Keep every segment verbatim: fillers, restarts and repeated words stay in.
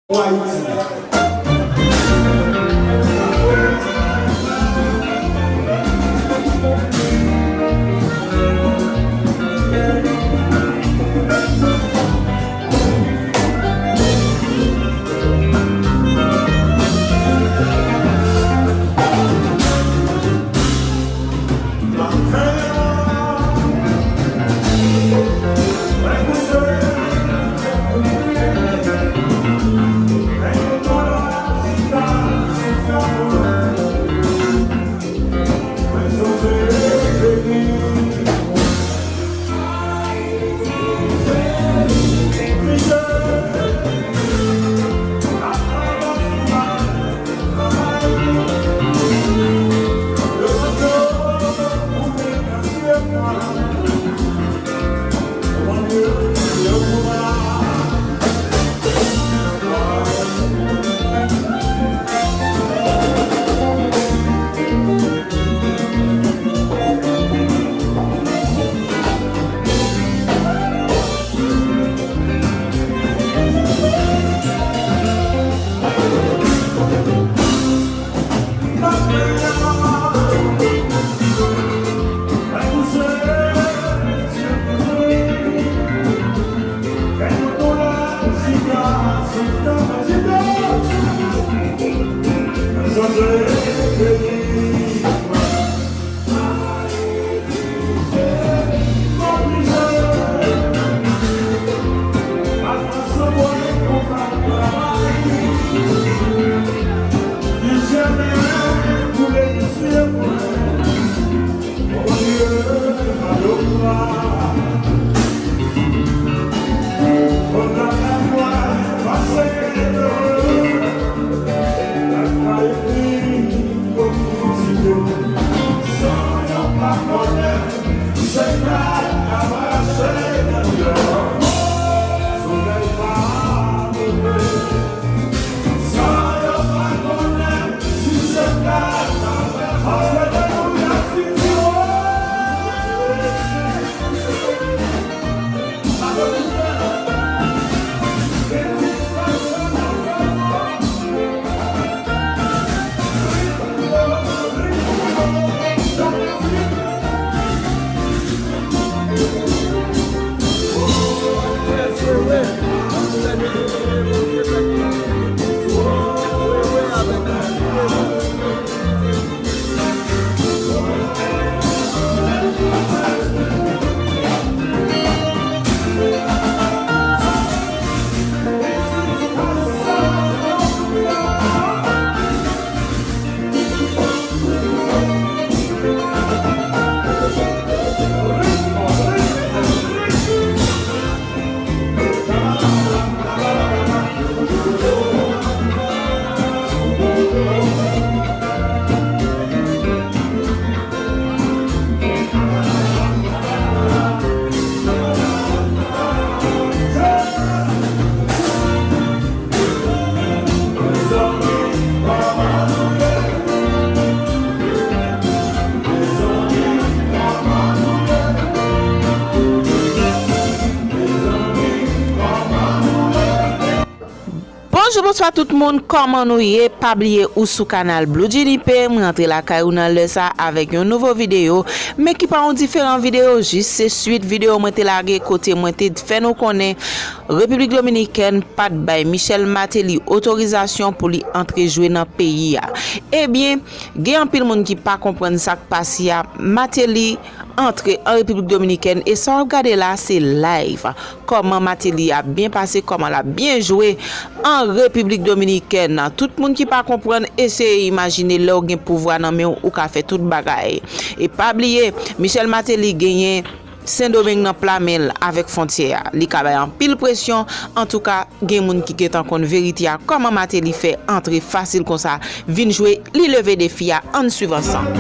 Ayiti. Bonjou, bonswa tout moun, kòman nou ye? Pa bliye ou sou kanal Blue Junipe, mwen rantre lakay ou nan lè sa avèk yon nouvo videyo, men ki pa yon diferan videyo, jis se swit videyo mwen te lage kote mwen te fè nou konnen Repiblik Dominikèn pa t bay Michel Martelly otorizasyon pou li antre jwe nan peyi a. Ebyen, gen anpil moun ki pa konprann sa k pase a. Martelly antre an Repiblik Dominikèn e sa w ap gade la se live. Kòman Martelly ap byen pase, kòman l ap byen jwe an Repiblik Dominikèn. Tout moun ki pa konprann, eseye imajine lè w gen pouvwa nan men w, ou ka fè tout bagay. E pa bliye, Michel Martelly genyen Sendomeng nan pla men l avèk fwontyè a. Li ka bay anpil presyon. Antouka, gen moun ki gentan konn verite a, kòman Martelly fè antre fasil konsa, vin jwe, li leve defi a, ann swiv ansanm.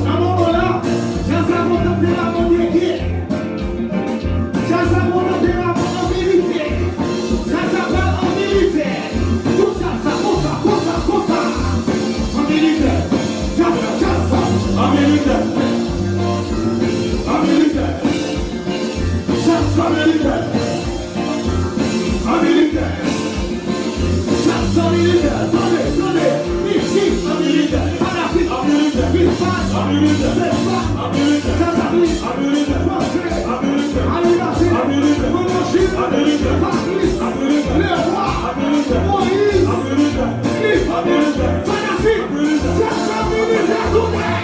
Nan moman la, jazz la kontan de la Bondye. Jazz la kontan de la Bondye. Jazz la pral an militè. Tout jazz sa konsa, konsa, konsa. An militè. Jazz la, jazz la. An militè. An militè. Jazz la militè. An militè. Jazz la militè. Tande, tande. Misi an militè. Fanatik an militè. Vilfan an militè. Sespan an militè. Jazz la militè. An militè. Pwofet an militè. Animatè an militè. Monojit an militè. Patris an militè. Lewa an militè. Moyiz an militè. Klif an militè. Fanatik an militè. Jazz la militè. Tounen.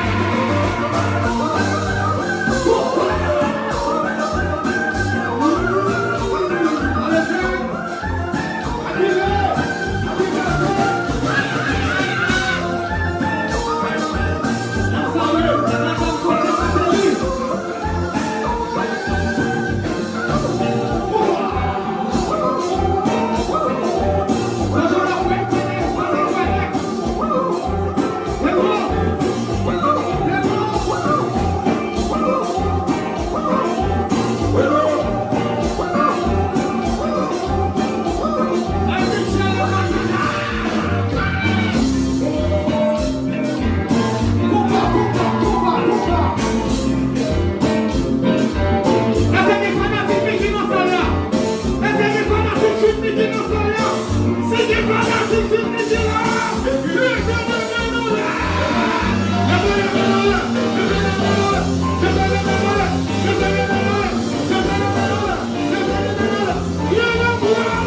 Èske gen fanatik Mickey nan sal la? Èske gen fanatik Sweet Mickey nan sal la? Si gen fanatik Sweet Mickey la, leve men nou anlè! Leve men nou anlè! Leve men nou anlè! Leve men nou anlè! Leve men nou anlè! Leve men nou anlè! Leve men nou anlè! Leve men nou anlè! Leve men nou anlè!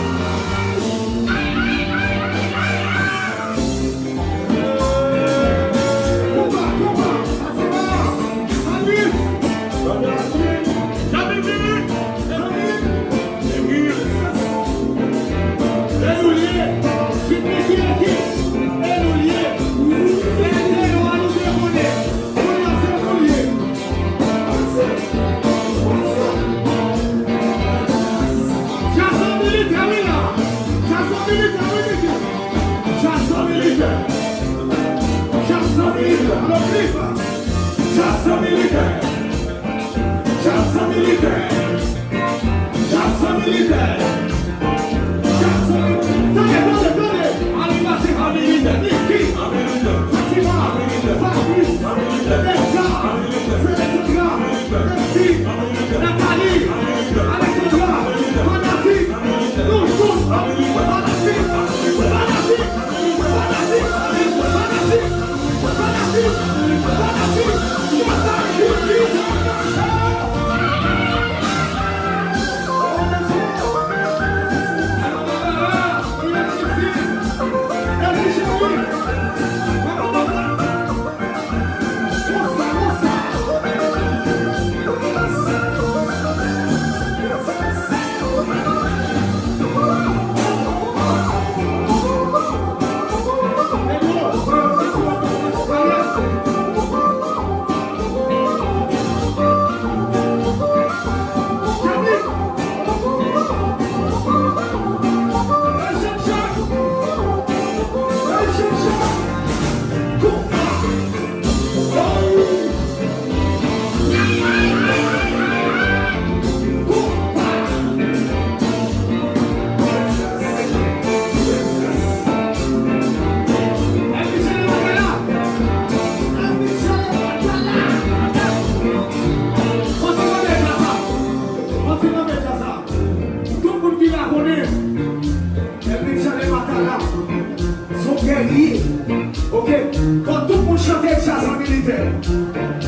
Jazz la militè, wi la. Jazz la militè, wi, mesye. Jazz la militè. Jazz la militè. Alò, Cliff. Jazz la militè. Jazz la militè. Jazz la militè. Jazz la militè. Tande, tande, tande. Animatè an militè. Nicky an militè. Fatima an militè. Fabrice an militè. Edgar an militè. Félix an militè. Nathalie, Alexandra, fanatik, nou tout, fanatik, fanatik, fanatik, fanatik, fanatik, fanatik. Tout moun ki la konnen Elvin Charles Matala se yon gèrye. Oke. Fò tout moun chante djaz an militè.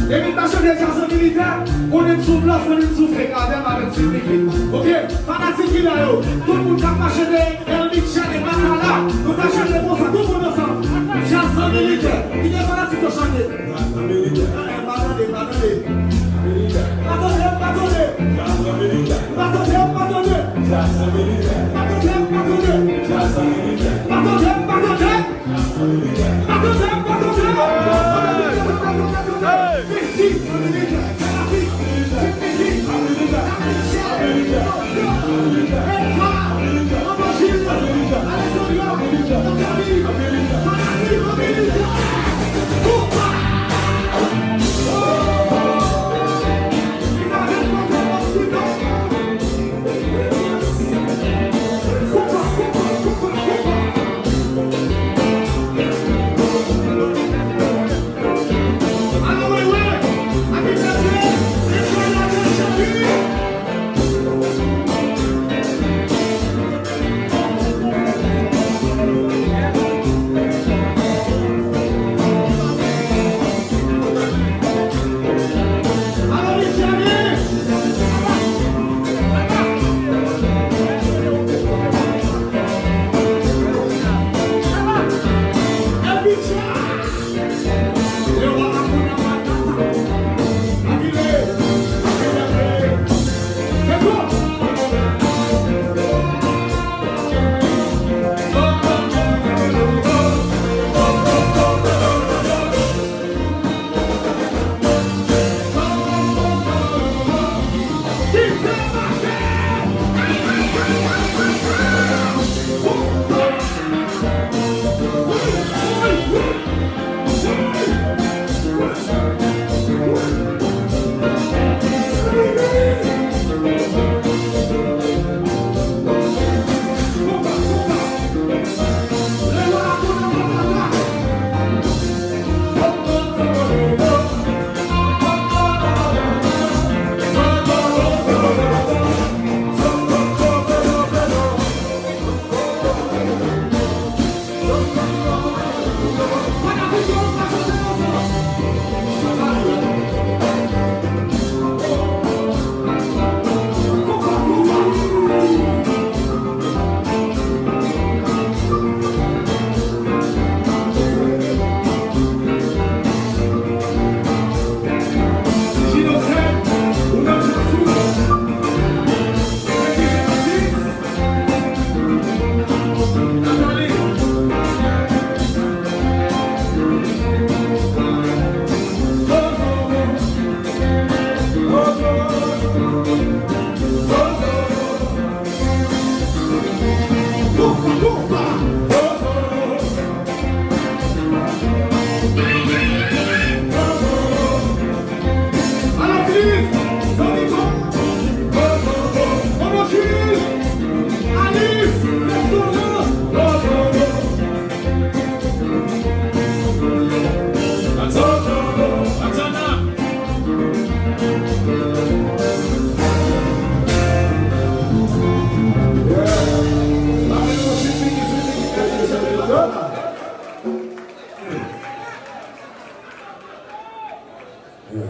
Depi n pa chante djaz an militè, konnen n sou blòf, konnen n sou fake avè m avèk Sweet Mickey. Oke. Fanatik ki la yo, tout moun k ap mache dèyè Elvin Charles Matala, nou ka chante konsa, tout moun ansanm. Djaz dominiken. Kite fanatik yo chante. Djaz dominiken. Eh, eh, pa tande, pa tande. Pa tande, pa tande. Djaz dominiken. Pa tande, pa tande. Djaz dominiken. Pa tande, pa tande. Djaz dominiken. Pa tande, pa tande. Djaz dominiken. Pa tande, pa tande. Hey! Hey! Hey!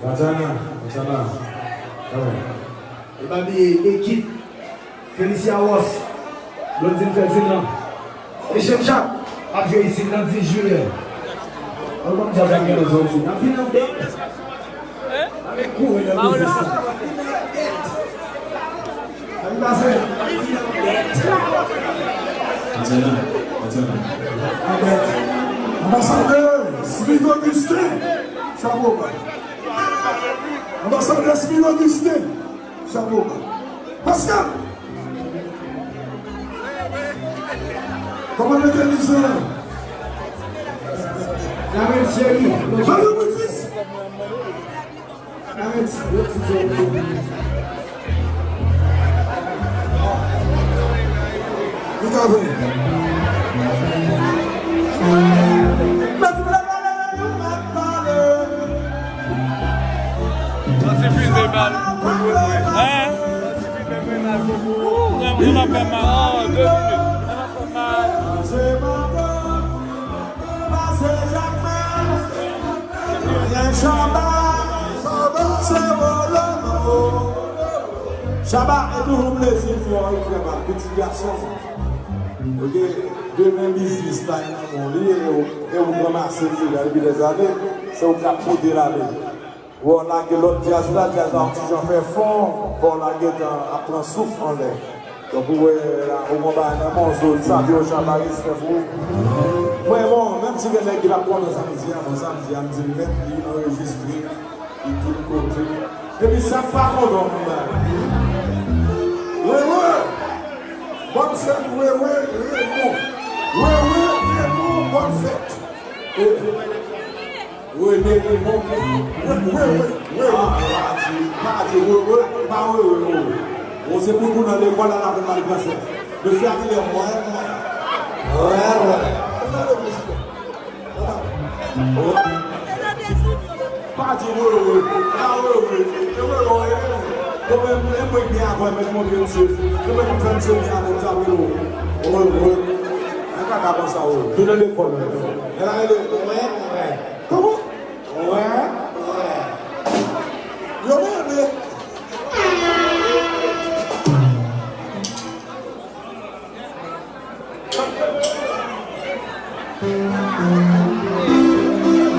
Tatiana, Tatiana. Kanmenm. E pa bliye ekip Felicia Ross, Blondine Ferdinand, Echem Jacques ap jwe isit nan dis jiyè. Ann ban m djab la gen lòt sòti. N ap vin an bèt. N ap vin kouri nan biznis la. Ann pase. Ann pase. Ann pase. Anbasadè Smith Augustin, chapo ba. Anbasadè Smith Augustin, chapo ba. Pascal! Kòman mete mizik la? Mario Boutis! Santi fize mal. Hein? Santi fize mal. Ooh, mwen, mwen ap fè mal. Oh, de minit. Mwen ap fè mal. Pase Jakmèl, gen Chaba, se Wolomo. Chaba, e toujou plezi pou w, frè m, pitit gason. Ok, demen biznis la, nan men w li ye. E ou ranmase l deja depi dèzane, se ou k ap pote l ale. Wè w lage lòt djaz la, djaz la yon ti jan fè fon, fò w lage tan ap pran souf anlè. Donk ou wè la, ou gon bagay nan men w, so, sape w, chapa, respè pou ou. Mwen, bon, menm si gen nèg ki p ap kontan sa m di a, bon, sa m di a, m di l nèt, li anrejistre, li tout kote. Epi sa k pa kontan, m ba. Wewe! Bòn fèt, Wewe Remon! Wewe Remon, bòn fèt! E, Rene Remon. Wewe, Wewe. Ah, pa di, pa di, Wewe, pa Wewe, Wewe. Bon, se pou tou nan lekòl la, la pou mal fransè. Mesye a di lè mwen, mwen. Wè, wè. Pa di Wewe, pa Wewe. E Wewe, e Wewe. Bon, men, men mwen byen avè w, men montre misye. Se mwen ki fè misye byen avè w, sa, Wewe. Wewe. Mwen pa ka konsa, Wewe. Tounen lekòl, Wewe. E la, rele, wè, wè. Kòman? Wè, wè. Yo mande.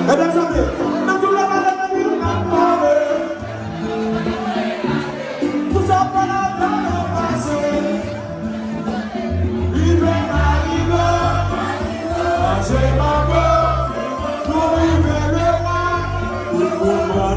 Medam, chante. Nan tout lè, medam, nan tout lè, medam, tout sa pa la pase. Rive pa rive, manje mango, nou rive lè la, nou konprann